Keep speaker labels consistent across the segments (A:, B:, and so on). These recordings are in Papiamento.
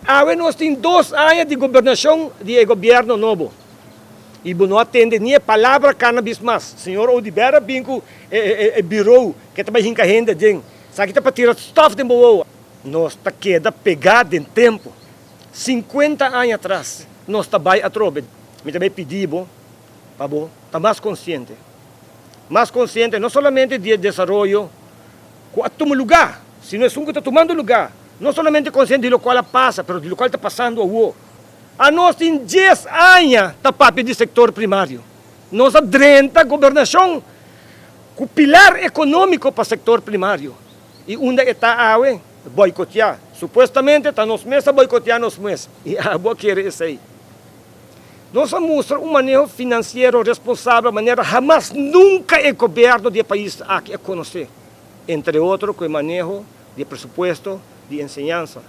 A: Awe nos tin 2 aña di gobernashon di e gobièrnu nobo i bo no a tende ni e palabra cannabis mas. Señor Oduber a bin ku e bureau ke ta bai hinka hende aden. Esaki ta pa tira stof den bo wowo. Nos ta keda pegá den tempu. 50 aña atras nos ta bai atrobe. Mi ta bai pidi bo pa bo ta mas konsiente. Mas konsiente no solamente di e desaroyo ku a tuma lugá, sino esun ku ta tumando lugá. No solamente konsiente di lokual a pasa, pero di lokual ta pasando awor. Anos tin 10 aña ta papia di sektor primario. Nos a drenta gobernashon ku pilar ekonómiko pa sektor primario. I unda e ta awe? Boikoteá. Supuestamente ta nos mes a boikoteá nos mes. I abo a kere esei. Nos a mustra un maneho finansiero responsabel manera hamas nunka e gobièrnu di e pais aki a konosé, entre otro ku e maneho di e presupuesto di enseñansa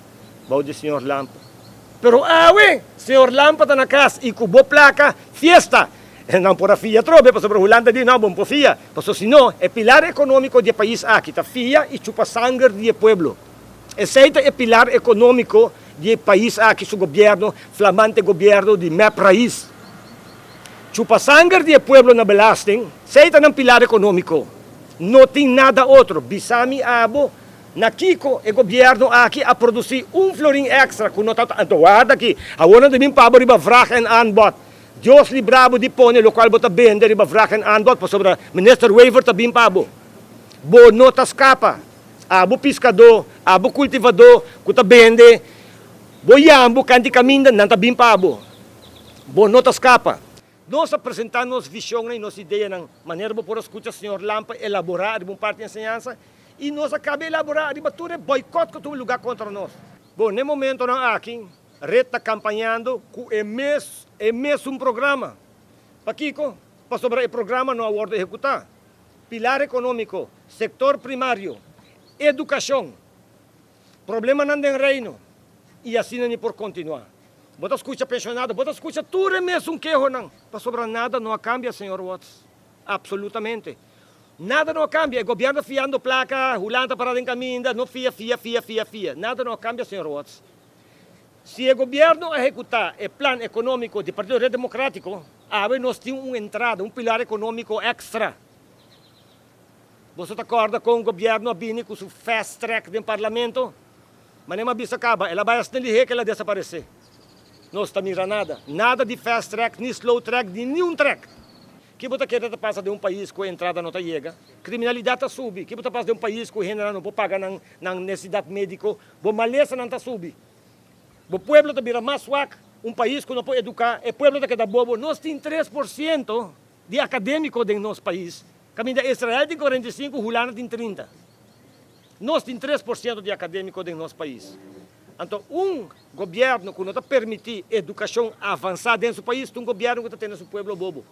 A: bou di señor Lampe. Pero awe señor Lampe ta na kas i ku bo plaka fiesta. Nan por a fia atrobe pasobra Hulanda di no, bo no por fia, pasobra si no e pilar ekonómiko di e pais aki ta fia i chupa sanger di e pueblo. Esei ta e pilar ekonómiko di e pais aki su gobièrnu, flamante gobièrnu di mep rais. Chupa sanger di e pueblo na belasting, esei ta nan pilar ekonómiko. No tin nada otro. Bisa mi abo na kiko e gobièrnu aki a produsí un florin èkstra ku no ta. Anto warda aki, awor nan ta bin pa bo riba vraag en aanbod. Dios libra bo di pone lokual bo ta bende riba vraag en aanbod pasobra Minister Wever ta bin pa bo. Bo no ta skapa. Abo piskadó, abo kultivadó ku ta bende bo yambo kanti kaminda, nan ta bin pa bo. Bo no ta skapa. Nos a presentá nos vishonnan i nos ideanan manera bo por a skucha señor Lampe elaborá riba un parti di enseñansa i nos a kaba elaborá riba tur e bòikòt ku a tuma lugá kontra nos. Bo, n'e momentonan aki red ta kampañando ku e mes e mesun programa. Pakiko? Pasobra e programa no a wòrdu ehekutá. Pilar ekonómiko, sektor primario, edukashon, problemanan den Reino i asina ni por kontinuá. Bo ta skucha penshonado, bo ta skucha tur e mesun kehonan, pasobra nada no a kambia, señor Watts. Apsolutamente. Nada no a kambia. E gobièrnu ta fiando plaka, Hulanda ta pará den kaminda, no fia, fia, fia, fia, fia. Nada no a kambia, señor Watts. Si e gobièrnu a ehekutá e plan ekonómiko di Partido Red Demokratiko, awe nos tin un entrada, un pilar ekonómiko èkstra. Boso ta kòrda kon gobièrnu a bini ku su fast track den parlamento? Manera mi a bisa kaba, el a bai asina lihé ku el a desaparesé. Nos ta mira nada. Nada di fast track, ni slow track, ni niun track. Ki bo ta kere ta pasa den un pais ku e entrada no ta yega? Kriminalidat ta subi. Ki bo ta pasa den un pais ku hendenan no por paga nan nan nesesidat médiko? Bo malesanan ta subi. Bo pueblo ta bira mas swak. Un pais ku no por eduká, e pueblo ta keda bobo. Nos tin 3% di akadémiko den nos pais. Kaminda Israel tin 45, Hulanda tin 30. Nos tin 3% di akadémiko den nos pais. Anto un gobièrnu ku no ta permití edukashon avansá den su pais ta un gobièrnu ku ta tene su pueblo bobo.